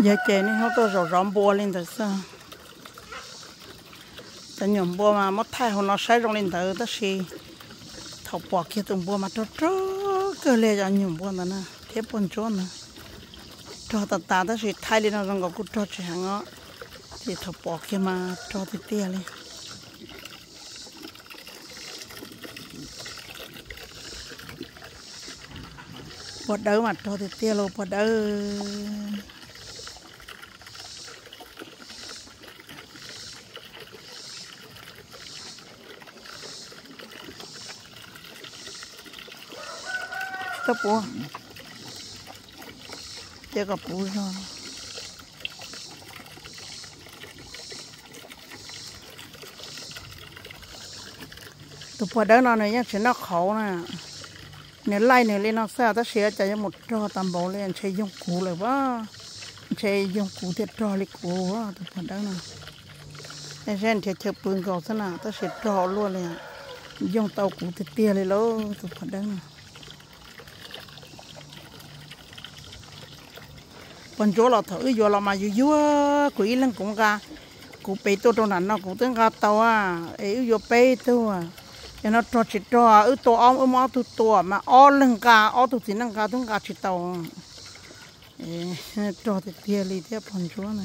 Yog ces niaj hnub tuaj zaum zov npua li ntawd xwb. Cov nyuam npua mas muab thaij hauv no saib zoo li ntawd tab sis thaum pom kiag tus npua mas rog rog kawg li cov nyuam npua ntawd na thiab pog ntsuab ntawd. Rog tas tas tab sis thaij li no zoo nkaus kuj rog tsis heev os, ces thaum pom kiag mas rog tiag tiag li. Pog dawb mas rog tiag tiag los pog dawb. Tsis tau puv, cia kom puv zog. Tus pog dawb no nws yeej tsis noj qhauv na, nws laij nws li no xwb tab sis cas yuav mus rog tas npaum li ntshe yoog kuv lawm as, ntshe yoog kuv thiaj rog li kuv tus pog dawb no. Seb nrhiav chaw pw nkaus xwb na tab sis rog luaj li, yoog tau kuv tiag tiag li lauj tus pog dawb no. Pog ntsuab los thaum wb yuav los mas yuav yuav kuv ib leeg kuv nqa, kuv pem tuaj rau nram no kuv twb nqa tau es wb yuav peb tug. Yog no rog tsis rog wb tua ob, wb muab ob tug tua mas ob leeg nqa, ob tug txiv neej nqa twb nqa tsis tau. Rog tiag tiag li thiab pog ntsuab na.